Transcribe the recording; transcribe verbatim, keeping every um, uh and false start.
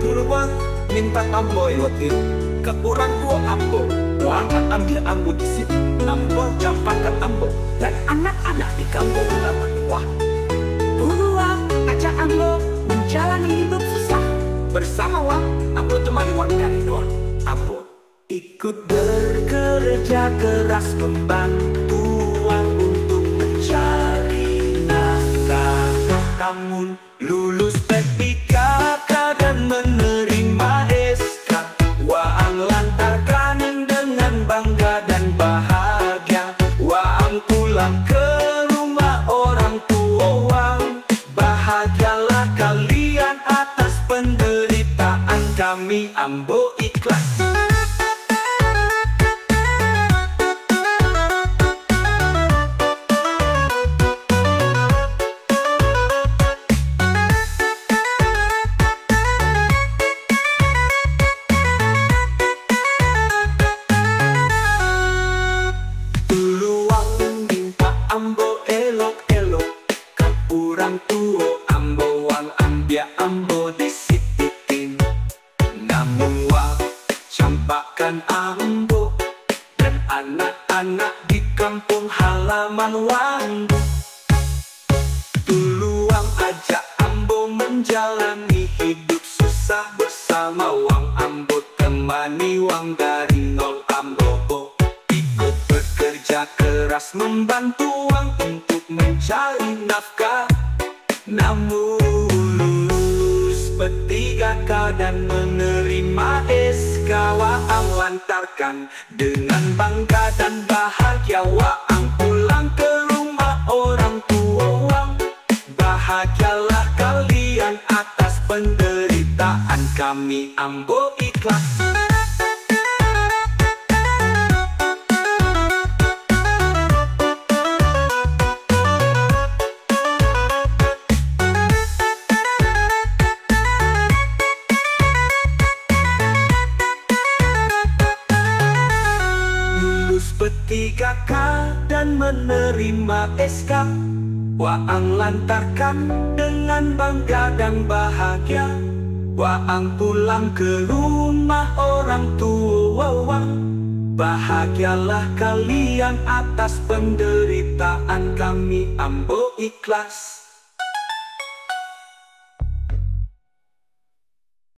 Dulu Wang minta ambo ilok, ka urang tuo ambo, Wang ambiak ambo di situ, ambo campakkan ambo dan anak-anak di kampung halaman Wang. Dulu Wang ajak ambo menjalani hidup susah. Bersama Wang, ambo temani Wang dari nol. Ambo ikut bekerja keras membantu Wang untuk mencari nafkah. Namun lulus P tiga K dan menerima S K, Waang lantarkan dengan bangga dan bahagia. Waang pulang ke rumah orang tua Waang. Bahagialah kalian atas penderitaan kami, ambo ikhlas. Dulu Wang minta ambo elok-elok, ka urang tuo ambo, Wang ambiak ambo di situ. Namun Wang campakkan ambo dan anak-anak di kampung halaman Wang. Dulu Wang ajak ambo menjalani hidup susah bersama Wang. Ambo temani Wang dari nol, ambo ikut bekerja keras membantu Wang untuk mencari nafkah. Namun lulus P tiga K dan menerima S K, Waang lantarkan dengan bangga dan bahagia. Waang pulang ke rumah orang tua Waang. Bahagialah kalian atas penderitaan kami, ambo ikhlas. Lulus P tiga K dan menerima S K, Waang lantarkan dengan bangga dan bahagia. Waang pulang ke rumah orang tua Waang. Bahagialah kalian atas penderitaan kami, ambo ikhlas.